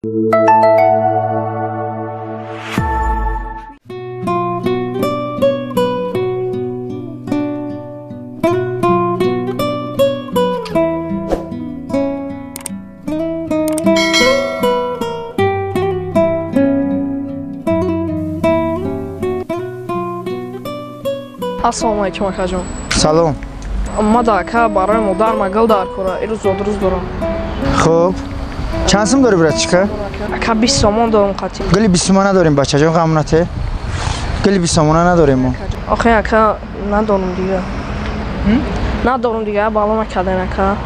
Ассалому алайкум, акаҷон. Салом. Ма да ака барои модар ма гул дар кора. Ирӯз зодрӯз дорам. Хуб. Чанд сум дорӣ, братчика? Ака 20 сомон дорам қатӣ. Гули 20 сомона надорем, бачаҷон, ғам нате. Гули 20 сомона надорем мо. Охе ака надорам дига. Надорам дига, бало накардем ака.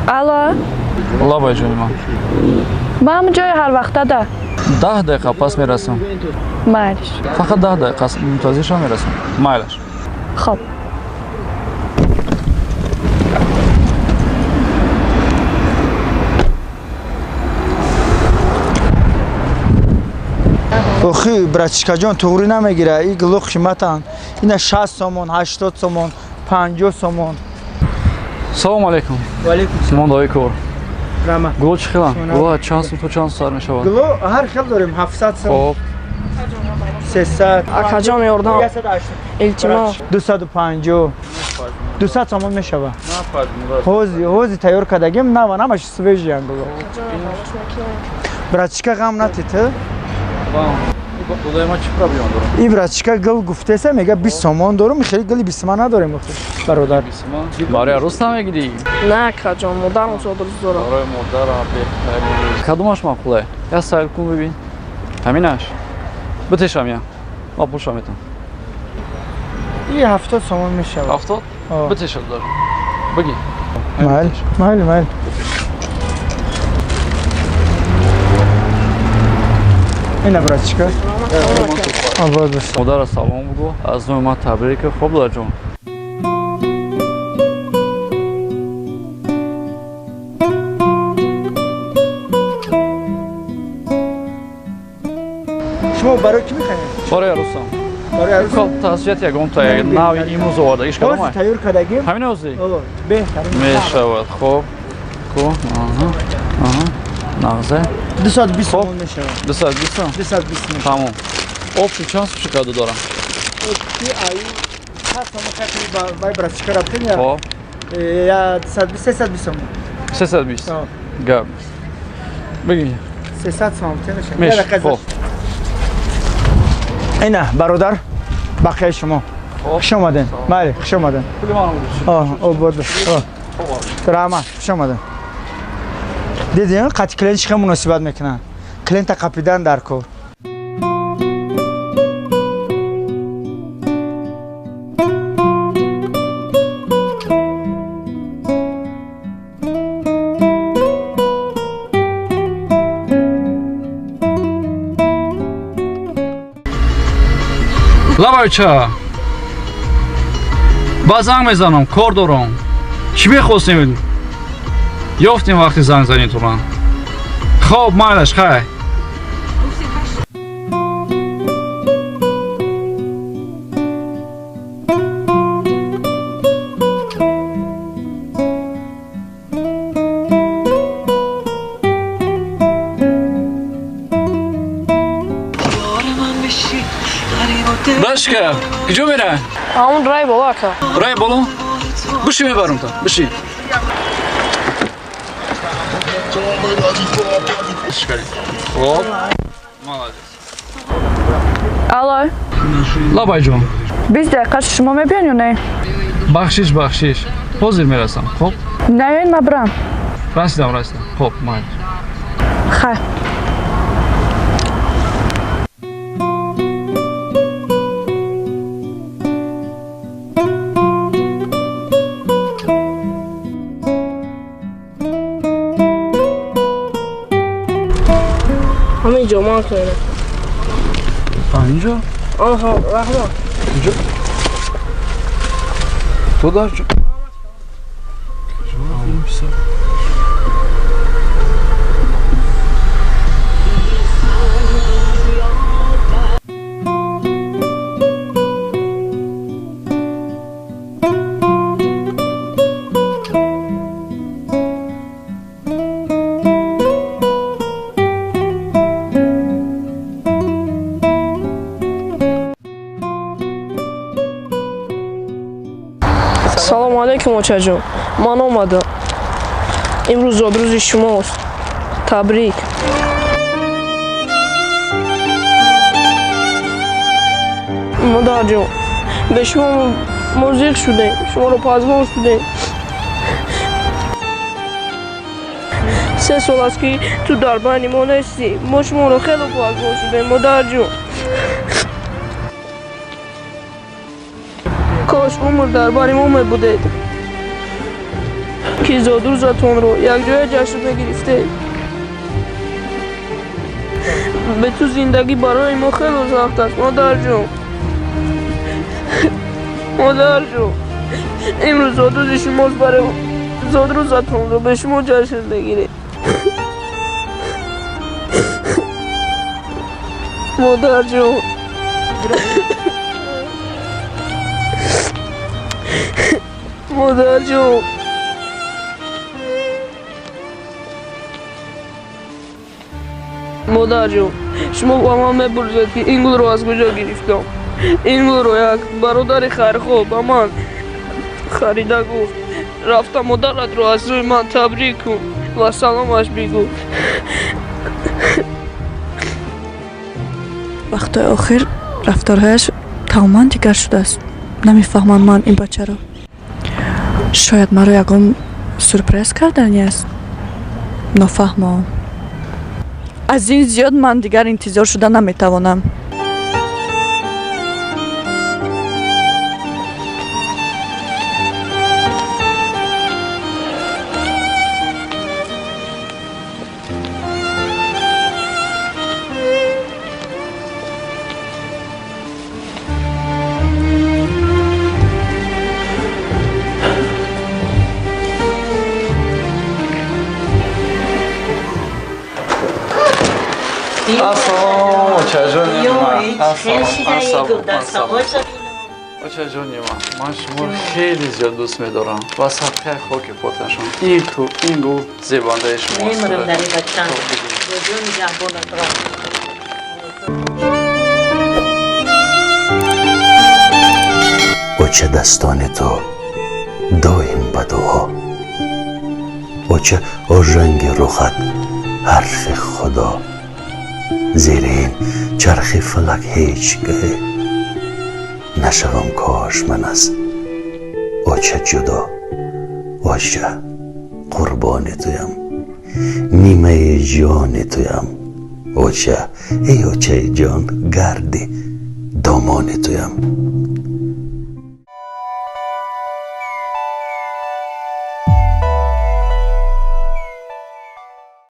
Алло. Лабай ҷони ман. Ба ҳамон ҷои ҳар вақта да. 10 дақиқа пас мерасам. Майлаш. Фақат 10 дақиқа мунтазир шав, мерасам. Майлаш. Хоб. Охи, братчикаҷон, туғрӣ намегира. И гуло қиматанд. Ина 60 сомон, 80 сомон, 50 сомон. Салом алейкум. Ва алейкум салом. Симон кор. Рама. Гуло чӣ хеланд? Гуло чанд сум то чанд сар мешавад? Гуло ҳар хел дорем, 700 сом. Хоб. 300. Акаҷон ёрдам. Илтимос. 250. 200 сомон мешавад. Ҳози, ҳози тайёр кардагим, нава, намаш свежий ан гуло. Братчика, ғам натӣ ту? Додаи ман чӣ проблема дорам? И братчика гул гуфтеса, мега 20 сомон дорум, хеле гули 20 сомон надорем охи, бародар. Барои арӯс намегирӣ? Не, акаҷон, модарам зодрӯз дорам. Барои модарам беҳтарин. Кадомаш маъқуле? Я сайр кун бибин. Ҳаминаш. Битешам я. Ма пулша метам. И 70 сомон мешавад. 70? Битеша дар. Бигӣ. Майл, майл, майл. Ина братчика. Обод бош. Модара салом бугу. Аз номи ман табрик. Хоб дадаҷон. Шумо барои кӣ мехаред? Барои арӯсам. Барои арӯсам? Тасвияти ягон та нави имрӯз оварда. Иш кадом? Ҳозир тайёр кардагим. Ҳамин ҳозир? О, беҳтарин. Мешавад. Хоб. Ку. Аҳа. Аҳа. Нағзе. 220 сомон мешавад. 220 сом? 220 мешавад. Тамом. Опши чанд сум шикаду дорам? Опши ай 100 сомон хати бай братчика рафтем я. Хоб. Я 220, 320 сомон. 320. Гап. Бигӣ. 300 сомон мешавад. Мешавад. Хоб. Ина бародар, бақияи шумо. Хуш омадед. Бале, хуш омадед. Пули ман О, обод бош. Раҳмат, хуш омадед. Дидем, қати клиент чӣ хел муносибат мекунанд. Клиента қапидан дар кор. Лабайча. Ба занг мезанам, кор дорам. Чӣ мехостем? Ёфтем вақти занг занӣ ту ман. Хоб, майлаш, хай. Башка, куҷо мера? Ҳамон рай боло ака. Рай боло? Биши мебарам та, биши. Хоб. Молодец. Алло. Лабайҷон. 20 дақиқа шумо мебиён ё не? Бахшиш, бахшиш. Ҳозир мерасам. Хоб? Наёин, ма бирам. Расидам, расидам. Хоб, майли. Хай. Ҳамин ҷо ман кунем. Ҳамин ҷо? Оҳо, раҳмат. Инҷо? Ту дар ҷо? Алейкум, очаҷон. Ман омадам. Имрӯз зодрӯзи шумост. Табрик. Модарҷон, бе шумо мо зиқ шудем, шуморо пазмон шудем. 3 сол аст ки ту дар байни мо нестӣ. Мо шуморо хеле пазмон шудем, модарҷон. Кош умр дар бари мо мебудед, ки зодрӯзатонро якҷоя ҷашн мегирифтед. Бе ту зиндагӣ барои мо хеле сахт аст, модарҷон. Модарҷон, имрӯз зодрӯзи шумост, барои зодрӯзатонро бе шумо ҷашн мегирем. Модарҷон. Модарҷон. Модарҷон, шумо ба ман мепурсед, ки ин гулро аз куҷо гирифтам. Ин гулро як бародари хайрхоҳ ба ман харида гуфт: рафта модаратро аз рӯи ман табрик кун ва саломаш бигӯ. Вақтҳои охир рафторҳояш тамоман дигар шудааст. Намефаҳмам ман ин бачаро. Шояд маро ягон сюрприз кардани аст. Нофаҳмо. Аз ин зиёд ман дигар интизор шуда наметавонам. Ассалом, очаҷони ман. Очаҷони ман, ман шуморо хеле зиёд дӯст медорам ва садқаи хоки поташон. Ин ту, ин гул зебандаи шумост. Оча, дастони ту доим ба дуо. Оча, ожанги рухат ҳарфи Худо. Зери ин чархи фалак ҳеҷ гаҳе нашавам кош ман аз оча ҷудо. Оча, қурбони туям, нимаи ҷони туям. Оча, эй очаи ҷон, гарди домони туям.